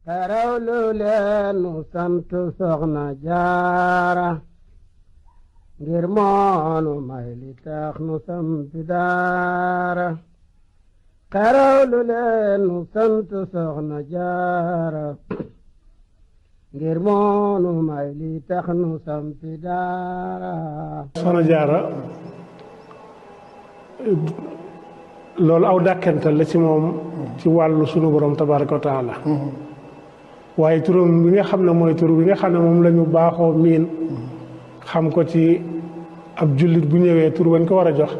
xerawlu leen nu sant soxna jaara ngir moonu may li tax nu sampi daara xerawlu leen nu sant soxna jaara ngir moonu may li tax nu sampi daara. soxna jaara loolu aw dàkkental la ci moom ci wàllu sunu borom tabaraka wa taala waaye turam bi nga xam ne mooy tur bi nga xam ne moom la ñu baaxoo miin xam ko ci ab jullit bu ñëwee tur wañ ko war a jox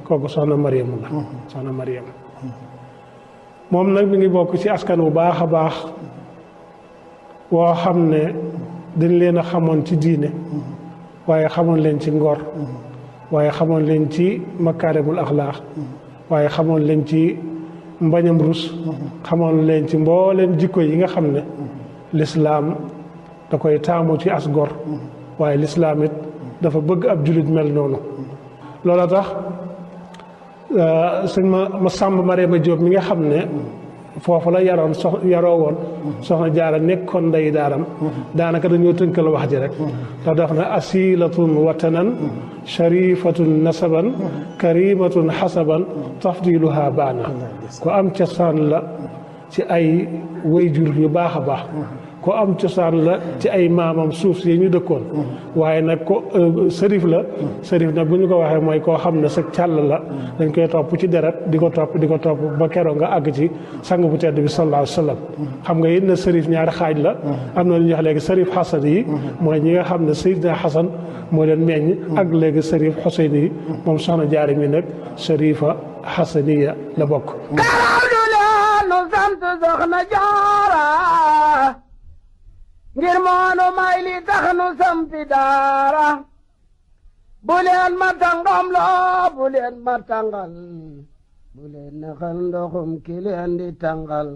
kooku soxna Mariama la soxna Mariama moom nag mi ngi bokk ci askan wu baax a baax woo xam ne dañ leen a xamoon ci diine waaye xamoon leen ci ngor waaye xamoon leen ci makaarimul axlaax waaye xamoon leen ci mbañam rus xamoon leen ci mbooleen jikko yi nga xam ne lislaam da koy taamu ci as gor waaye lislaam it dafa bëgg ab jullit mel noonu loola tax sëñ ma sàmb Mariama Jóob mi nga xam ne foofu la yaroo woon soxna jaara nekkoon nday daaram daanaka dañoo tënkal wax ji rek ndax daf na asilatun watanan sharifatun nasaban karimatun xasaban tafdiluha baana ku am cosaan la ci ay wayjur yu baax a baax ko am cosaan la ci ay maamam suuf si ñu dëkkoon waaye nag ko sërif la sërif nag bu ñu ko waxee mooy koo xam ne sa càll la dañ koy topp ci deret di ko topp ba keroog nga àgg ci sang bu tedd bi sallallahu alayhi wa sallam xam nga it na sërif ñaari xaaj la am na lu ñuy wax léegi sërif xasan yi mooy ñi nga xam ne Seydina Xasan moo leen meññ ak léegi sërif Xuseyn yi moom soxna jaari mi nag sërifa xasaniya la bokk nu sant soxna jaara ngir moonu may li tax nu sampi daara bu leen ma tàngam loo bu leen ma tàngal bu leen naxal ndoxum ki leen di tàngal